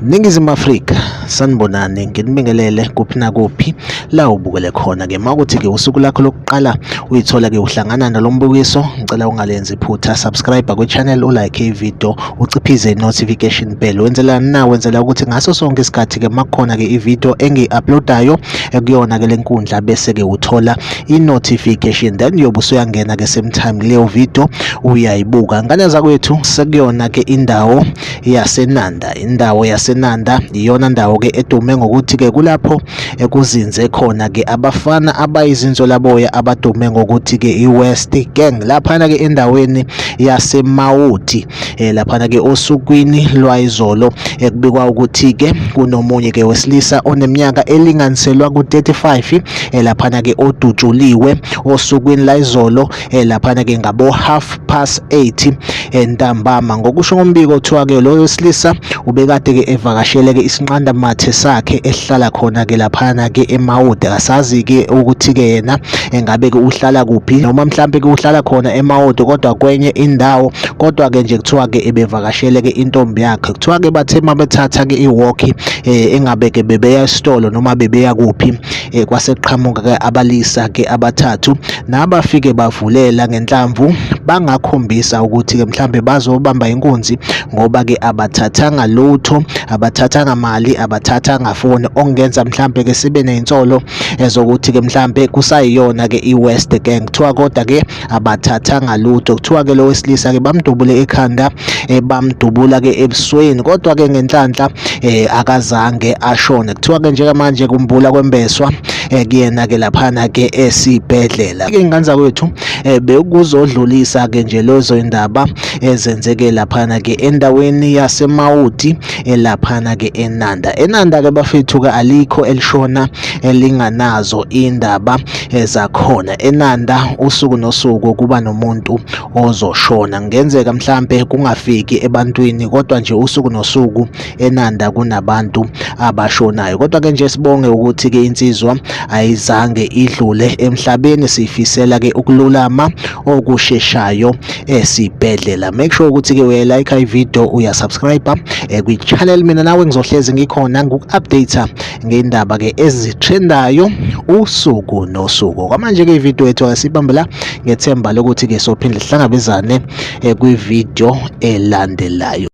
Ningizimu Afrika, sanibonani, nginibingelele kuphi nakuphi la ubukele khona ke. Makuthi ke usuku lakho lokuqala uyithola ke uhlangana nalo mbukiso, ngicela ungalenzi iphutha, subscribe kwi-channel, ulike i-video, uciphize i-notification bell. Wenzelani na? Wenzela ukuthi ngaso sonke isikhathi ke makukhona ke i-video engiyi-uploadayo kuyona ke lenkundla bese ke uthola i-notification, then uyobe usuyangena ke same time kuleyo video uyayibuka. Ngane zakwethu, sekuyona ke indawo yaseNanda. Indawo yaseNanda iyona ndawo ke edume ngokuthi ke kulapho ekuzinze khona ke abafana abayizinswelaboya abadume ngokuthi ke iWest Gang, laphana ke endaweni yaseMawuti. Laphana ke osukwini lwayizolo kubikwa ukuthi ke kunomunye ke wesilisa oneminyaka elinganiselwa ku-35 laphana ke odutshuliwe osukwini layizolo laphana ke ngabo 8:30 ntambama. Ngokusho kombiko, kuthiwa ke lo wesilisa ubekade ke evakashele ke isinqanda mathe sakhe esihlala khona ke laphana ke eMawuti. Asazi ke ukuthi ke yena engabe ke uhlala kuphi, noma mhlambe ke uhlala khona eMawuti kodwa kwenye indawo, kodwa ke nje kuthiwa ke ebevakashele ke intombi yakhe. Kuthiwa ke bathe mabethatha ke i-walk, engabe ke bebeya esitolo noma bebeya kuphi, kwase kuqhamuka ke abalisa ke abathathu nabafike bavulela ngenhlamvu, bangakhombisa ukuthi ke mhlambe bazobamba inkunzi, ngoba ke abathathanga lutho, abathathanga mali, abathathanga foni, okungenza mhlambe ke sibe nezinsolo ezokuthi ke mhlambe kusayiyona ke iWest Gang. Kuthiwa kodwa ke abathathanga lutho. Kuthiwa ke lo wesilisa ke bamdubule ekhanda, bamdubula ke ebusweni, kodwa ke ngenhlanhla akazange ashone. Kuthiwa ke njengamanje kumbula kwembeswa kuyena ke laphana ke esibhedlela. Ke ingane zakwethu, bekuzodlulisa ke nje lezo indaba ezenzeke laphana ke endaweni yaseMawuti, laphana ke eNanda. ENanda ke bafethu ke alikho elishona elinganazo indaba zakhona. ENanda usuku nosuku kuba nomuntu ozoshona. Kungenzeka mhlambe kungafiki ebantwini, kodwa nje usuku nosuku eNanda kunabantu abashonayo. Kodwa ke nje sibonge ukuthi ke insizwa ayizange idlule emhlabeni, sifisela ke ukululama okusheshayo esibhedlela. Make sure ukuthi ke uyalike i-video, uyasubscribe kwi-channel. Mina nawe ngizohlezi ngikhona ngiku-update ngendaba ke ezitrendayo usuku nosuku. Kwamanje ke ivideo yethu asibambe la, ngethemba lokuthi ke sophinde sihlangabezane kwi-video elandelayo.